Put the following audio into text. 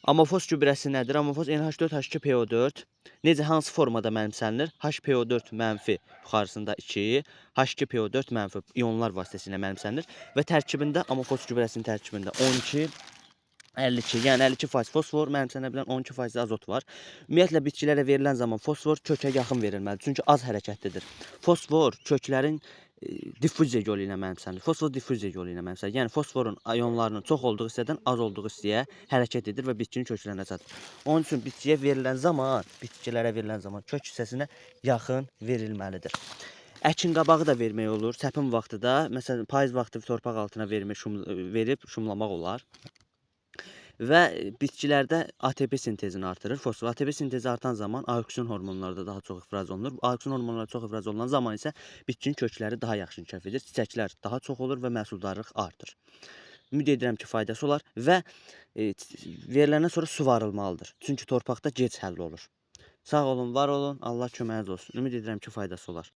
Amofos gübrəsi nədir? Amofos NH4H2PO4 necə, hansı formada mənimsənilir? HPO4 mənfi yuxarısında 2, H2PO4 mənfi ionlar vasitəsilə mənimsənilir və tərkibində, amofos gübrəsinin tərkibində 12 52, yəni 52% fosfor mənimsənə bilən 12% azot var. Ümumiyyətlə bitkilərə verilən zaman fosfor kökə yaxın verilməlidir. Çünki az hərəkətlidir. Fosfor köklərin diffuziya yolu ilə mənimsənilir. Fosfor diffuziya yolu ilə mənimsənilir. Yəni fosforun ionlarının çox olduğu hissədən az olduğu hissəyə hərəkət edir və bitkinin köklərinə çatır. Onun üçün bitkiyə verilən zaman, bitkilərə verilən zaman kök hissəsinə yaxın verilməlidir. Əkin qabağı da vermək olur. Səpin vaxtı da, məsələn, payız vaxtı torpaq altına vermək, verib şumlamaq olar. Və bitkilərdə ATP sintezini artırır. Fosfor ATP sintezi artan zaman auksin hormonları da daha çox ifraz olunur. Auksin hormonları çox ifraz olunan zaman isə bitkinin kökləri daha yaxşı inkişaf edir, çiçəklər daha çox olur və məhsuldarlıq artır. Ümid edirəm ki, faydası olar və veriləndən sonra suvarılmalıdır. Çünki torpaqda gec həll olur. Sağ olun, var olun, Allah köməyiniz olsun. Ümid edirəm ki, faydası olar.